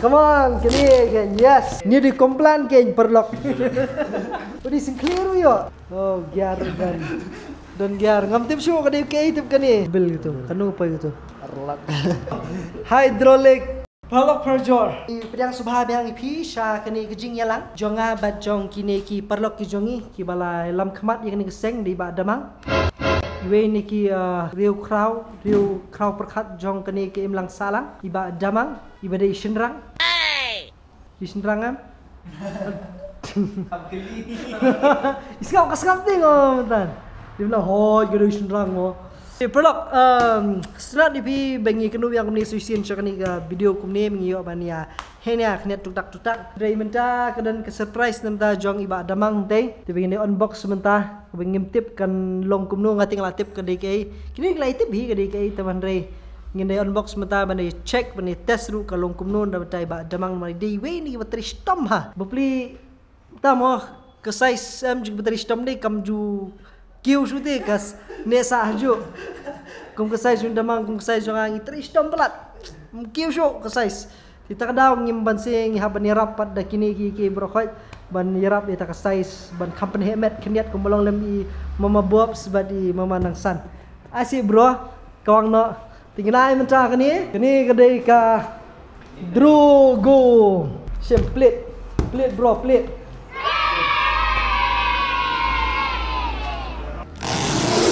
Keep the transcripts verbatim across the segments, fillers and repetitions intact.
Come on, kane kan, yes. Ni di komplan kan, paralok. Udi sing clear ïoh. Oh, gear dan. Dan gear. Ngam tip shuh ka dei kaei, tip kane. Bil gitu. Kano pa gitu. Paralok. Hydraulic. Paralok parajor. I pdiang sngewbha biang ïa phi sha kane ka jingïalang jong nga bad jong kine ki paralok ki jong ngi kiba la lam khmat ïa kane ka seng, dei i Bah Damang. Iwei na ki, uh, riew khraw, riew khraw pyrkhat jong kane ka imlang sahlang, i Bah Damang, iba dei i shynrang. I shynrang em? I sngap, ka sngap ding, oh, mynta. Dei ba la hoi ka dei i shynrang, oh. Eh, paralok, um, sngewbha ïa phi ba ngi kynduh ïa kumne shisien sha kane ka video kumne, ngi ïoh ban ïa heh ïa khyndiat tuktak tuktak. Hynrei mynta ka don ka surprise na bynta jong i Bah Damang te. Te ba ngin dei unbox mynta, kaba ngim tip kan long kumno, nga te nga la tip ka dei kaei. Kine ki la tip hi ka dei kaei, te hynrei ngin dei unbox mynta ban dei check, ban dei test ruh ka long kumno na bynta i Bah Damang, namar i dei iwei na kiba trei shitom ha. Bapli, tang mo, ka size em jong kiba trei shitom dei kam ju kiew shuh te, ka s-, ne sah ha ju. Kum ka size jong Damang, kum ka size jong nga, ngi trei shitom palat. Ym kiew shuh ka size. Te ta ka daw ngim banse, ngi hap ban ïarap pat da kine ki, ki baroh khoit ban ïarap ïa ta ka size, ban kham pynheh met khyndiat kumba long lem i Mama Bobs bad i Mama Nangsan. Ai shi bro, kawang noh. Te ngi la ai mynta kane, kane ka dei ka Drogo. Shem, plie. Plie, bro, plie.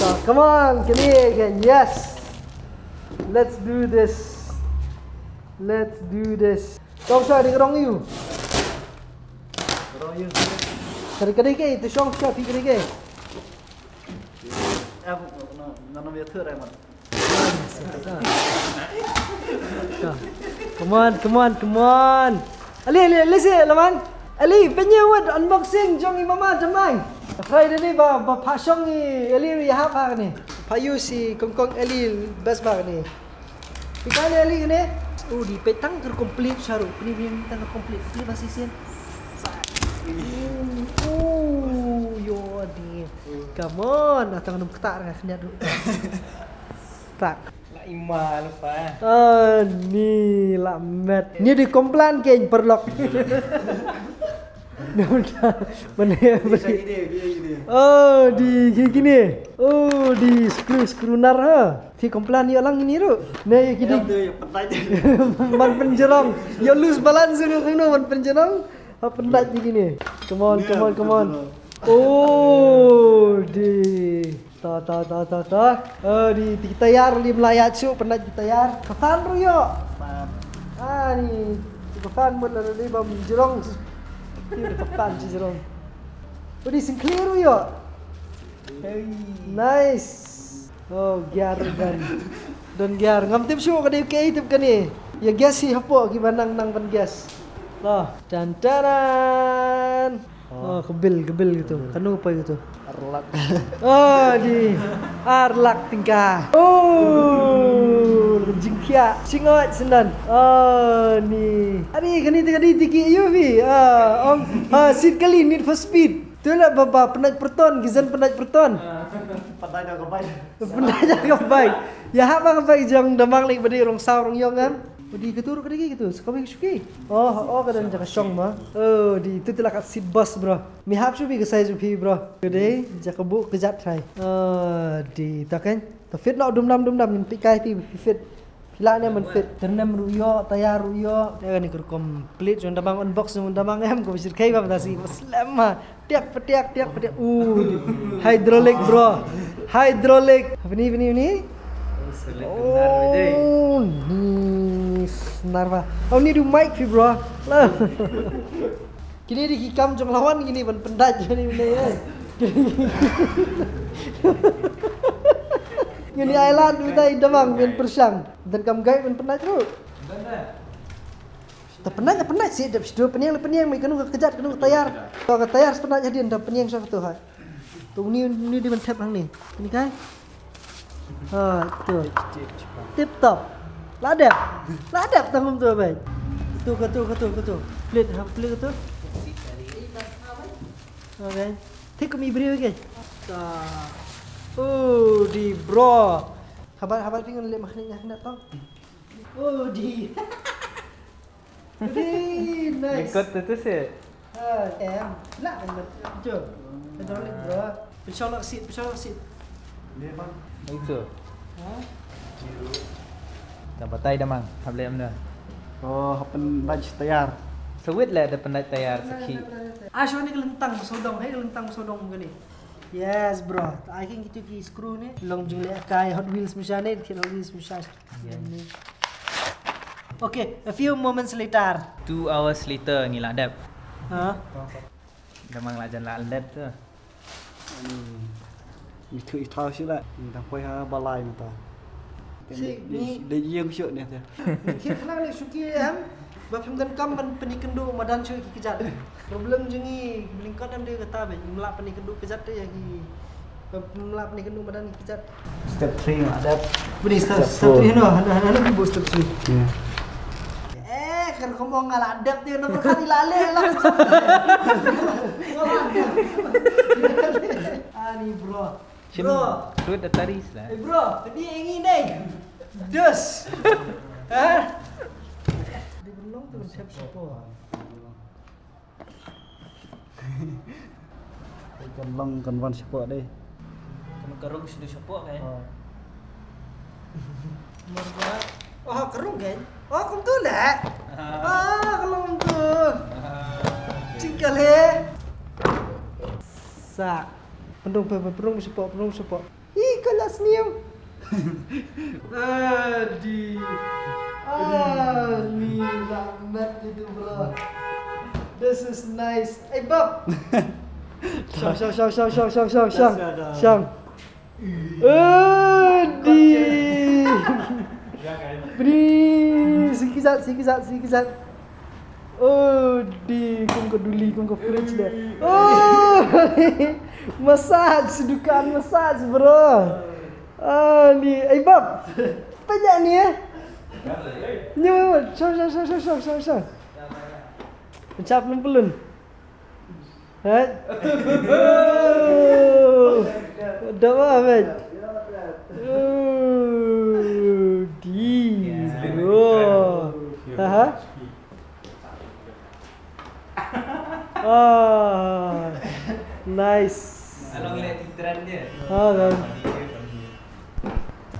So, come on, kane kan, yes. Let's do this. Let's do this. Kong sha dei ka rong ïu. Rong ïu. Ka dei, ka dei kaei, to shong sha phi ka dei kaei. Eh, no, no, no, no, no, no, no, no, no. Come on, come on, come on. Ali, ali, ali, si laman. Ali, pynïoh wat unboxing jong i Mama Damang. Try dei ni ba, ba pha shong i, ali, ïa hap ha kane. Pha ïoh shi kong kong, ali, best ba kane. Phi kai ne, ali, kane. Oh, dei peit tang ka complete sha ruh. Kane, kane tang ka complete. Kane ba shisien. Oh, ïoh dei. Come on, ah, tang num kata nga khyndiat ruh. Tak. La ima lupa. Ah, ni la met. Ni dei komplan kan, paralok. Mana, mana? Bisa gini, bisa gini. Oh, dei kine. Oh, dei screw, screw nar ha. Phi komplan ïa lang kine ruh. Ne, ïa kine. Ïa, tu, ïa, pyndait. Ban pynjrong. Ïa loose balance ruh kano ban pynjrong. Ha, pyndait ïa kine. Come on, come on, come on. Oh, dei. Ta, ta, ta, ta, ta. Eh, dei, dei ki tayar, dei, mlien shuh, pyndait ki tayar. Ka fan ruh ïoh. Fan. Ah, dei, dei ka fan mut la dei bym jrong. Dei ka fan shi jrong. Oh, dei sing clear ruh ïoh. Hey. Nice. Oh, gear dan. Don gear. Ngam tip shuh ka dei kaei, tip kane. Ïa guess hi hapoh kiba nang nang ban guess. Lah. Tan taran. Oh, ka bil, ka bil gitu. Kano pa gitu. Ar lak. Oh, dei. Ar lak tyngka. Oh, jingkhia. Shingot sendan. Oh, ni. Ari kani tadi tiki U V. Ah, ong. Ah, seat kali Need for Speed. Tu lah ba, ba, pyndait per ton, ki zen pyndait per ton. Pyndait da ka bike. Pyndait da ka bike. Ïa hap ba ka bike jong Damang lei ba dei rong saw rong ïong em. Ba dei katu ruh ka dei katu, sa kawei ka shuki. Oh, oh, ka don jaka shong ma. Oh, dei tu tu la ka seat bus, bro. Mi hap shu phi ka size phi, bro. Ka dei jaka buh ka jat trai. Oh, dei ta kan. Ta fit noh dum dam dum dam, ngin phi kai phi, phi fit. Phi lah ne ban fit. Tyrnem ruh ïoh, tayar ruh ïoh. Ïa kane ka rukom complete jong Damang, unbox jong Damang em, ko bishir kai ba, ba ta si, ba slem ma. Tiak petiak, tiak petiak. Uh, hydraulic, bro. Hydraulic. Apa ni, apa ni, apa ni? Oh, ni senar ba. Oh, ni du mic phi, bro. Lah. Kine dei ki kam jong lawan kine ban pyndait kine bynta, eh. Kine ai lad bynta i Damang ban pyrshang. Dan kam guide ban pyndait ruh. Ta pyndait, ta pyndait seh, dep sdang pynïeng, pynïeng, mei kano ka kjat, kano ka tayar. To ka tayar sa pyndait hadien, ta pynïeng sha kato ha. To uni, uni dei ban thep hangne. Pynïeng kai. Ha, to. Tip top. La dep. La dep tang kumto, bhai. Kato, kato, kato, kato. Plie, ha, plie kato. Okay. Thik kum i briew, okay. Ta. Oh, dei bro. Haba, haba phi ngan leh ma khniat, khniat tang. Oh, dei. Very nice. Ikut tu tu sih. Ah, em. Lah, em. Jom. Hydraulic, bro. Pynshong noh ka seat, pynshong noh ka seat. Dei bang. Itu. Ha? Tang batai da mang, hap leh kumno? Oh, hap pyndait tayar. Sawit leh da pyndait tayar sakhi. Ah, shong ni ka lyntang sawdong, hei ka lyntang sawdong kane. Yes, bro. I think itu ki screw ni. Long jong leh kai Hot Wheels masha ni, ki Hot Wheels masha. Yes. Okay, a few moments later. Two hours later ngi la dep. Ha? Da mang la jan la dep tu. Ni tu i thau shi la, ni dang poi ha balai mata. Shi ni de yeng shu ni tu. Ki khana ni shu ki em, ba phim donkam ban pyni kyndu madan shu ki kjat. Problem jong ngi, lyngkot em de kata be, ngim lah pyni kyndu kjat de ya ki, ngim lah pyni kyndu madan ki kjat. Step three ma dep. Beri step, step three no, hana hana ki bu step three. Eh, kan ko mong ngala dep de nomor khat ila le lah. Ani bro. Bro. Suit da taris lah. Eh bro, kadi engi dei. Dus. Ha? Di belong tu siap siapa? Kan long kan wan shapoh dei. Kan ka rung shu shapoh kan. Oh. Mar ba. Oh, ka rung kan. Oh, kumtu leh. Ah, ka long kumtu. Jingkal eh. Sak. Pynrung, pynrung shapoh, pynrung shapoh. Ih, ka la sniew. Adi. Ani, la met itu bro. This is nice. Hey Bob. Shong, shong, shong, shong, shong, shong, shong, shong. Shong. Adi. Bri, sikizat, sikizat, sikizat. Oh, di, kum ka duli, kum ka fridge deh. Oh, massage, dukan massage, bro. Ah, ni, eh, Bob. Banyak ni, eh. Ni, shong, shong, shong. Pencap lem pelun. Hai. Dah apa, mate? Oh, di, bro. Aha. Ah, nice. Along le titran dia. Ah, kan.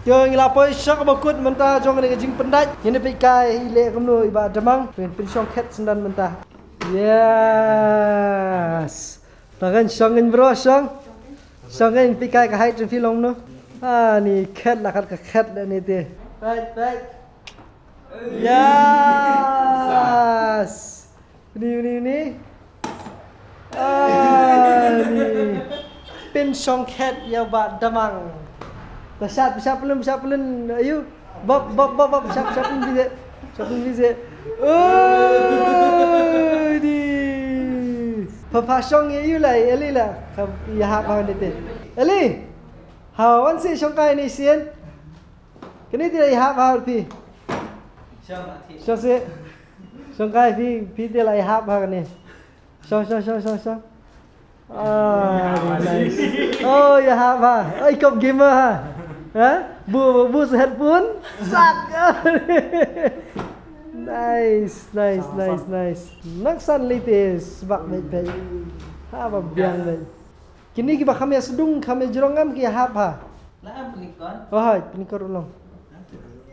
Yo, ngi la poi shong ba kut mynta jong kane ka jingpyndait. Ngin peit kai i leh kumno i Bah Damang. Pyn, pynshong khet syndan mynta. Yes. Tang kan shong kan bro, shong. Shong kan peit kai ka height jong phi long kumno. Ah, ni khet la kat ka khet le ni te. Peit, peit. Yes. Ni, ni, ni. Ah, ni. Pynshong khet ïa Bah Damang. Pynshap, pynshap pelun, pynshap pelun. Ayu. Bob, Bob, Bob, Bob. Pynshap, pynshap pelun bize. Pynshap pelun bize. Oh, ni. Pynshong ïa ayu lai, Eli la. Kam ïa hap ha ni te. Eli. Ha, wan seh shong kai ni sien. Kane te ïa hap ha phi. Shong seh. Shong kai phi, phi te la ïa hap ha kane. Shong, shong, shong, shong, shong. Ah, nice. Oh, ïa hap ha. Ai, kop gamer ha. Ha? Bu, bu, bu headphone. Sak. Nice, nice, nice, nice. Nang san latest bak bek bek. Ha, ba biang bek. Kine kiba kham ïa sdung, kham ïa jrong ngam ki ïa hap ha. La am pynlingkor. Oh, hai, pynlingkor u long.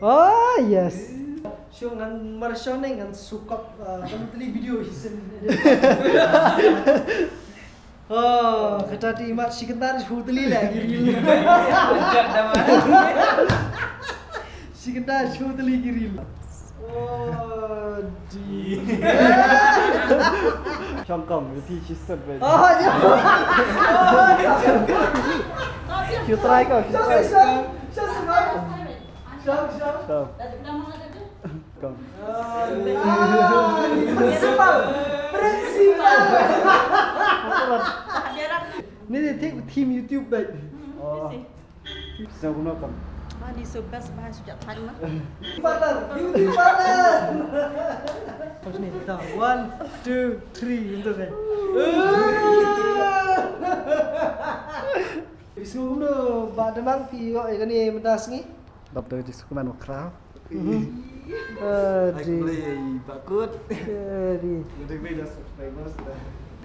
Oh, yes. Shu ngan mar shong ne ngan sukop, uh, kan teli video hi sien. Oh, kata ti mat shi kynta shu teli la ki reel. Shi kynta shu teli ki reel. Oh, di. Shong kong, repeat shi step. Oh, ya. Shu try kong, shu try. Shong, shong, shong. Shong, shong. Shong. Kong. Ah, ni principal. Principal. Ni dia take team YouTube baik. Oh. Song kumno kong? Ani so best ba shu jat thang ma. Parlor, beauty parlor. Terus ni, kita one, two, three, gitu kan. Song kumno ba demang pi yo, eh, kani mentas ni. Dap tu jis kuman wakrau. Aduh. Play bakut. Aduh. Udah gue dah subscribers dah.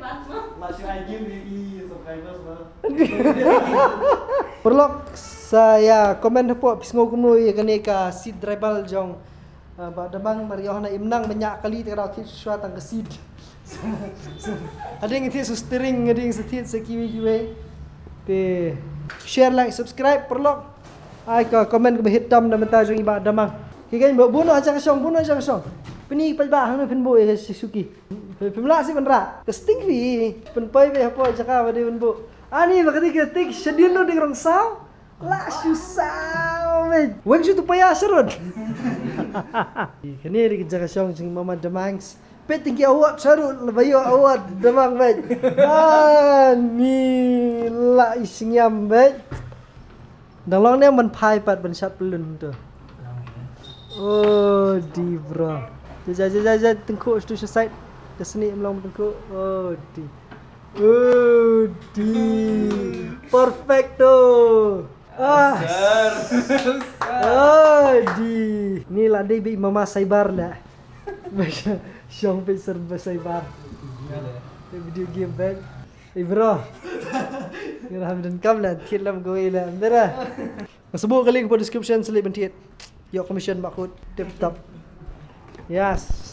Lah si Ayu ni i subscribers lah. Paralok, sa ïa comment hapoh phi sngew kumno ïa kane ka seed driver jong, ah, Bah Damang. Mar ïoh na im nang mynjah kali te ka dei thied shuwa tang ka seed. Hadien ngi thied sa steering, hadien sa thied sa kiwei kiwei. Te share, like, subscribe paralok. Ai ka comment kaba hit tam na mynta jong i Bah Damang. Ki kan buh buh noh ha jaka shong, buh noh ha jaka shong. Pyni pat bah hangno phin buh ïa ka Suzuki. Phi, phim lah shuh ban rah. Ka sting phi pynpoi beit hapoh jaka ba dei ban buh. Ani ba ka dei ka tik schedule noh ding rong saw. Lah shu saw beit. Weng shu tu paya sharud. Kane dei ka jaka shong jong i Mama Damang. Peit tang ki award sharud, laba ïoh award Damang beit. Ani lah i shngiam beit. Dang long ne ban phai pat ban shat pyllun to. Oh di bro. Ja ja ja ja, tyngkhuh tu sha side. Ka snieh em long tyngkhuh. Oh di. Oh di. Perfecto. Ah. Oh di. Ni la dei beit Mama Cyber la. Shong peit serba Cyber. Video game beit. Eh bro. Ngi la ham donkam la thied lam kawei la. Mdara. Nga sa buh ka link hapoh description, sa leit ban thied. Ïoh commission bakut. Tip top. Yes.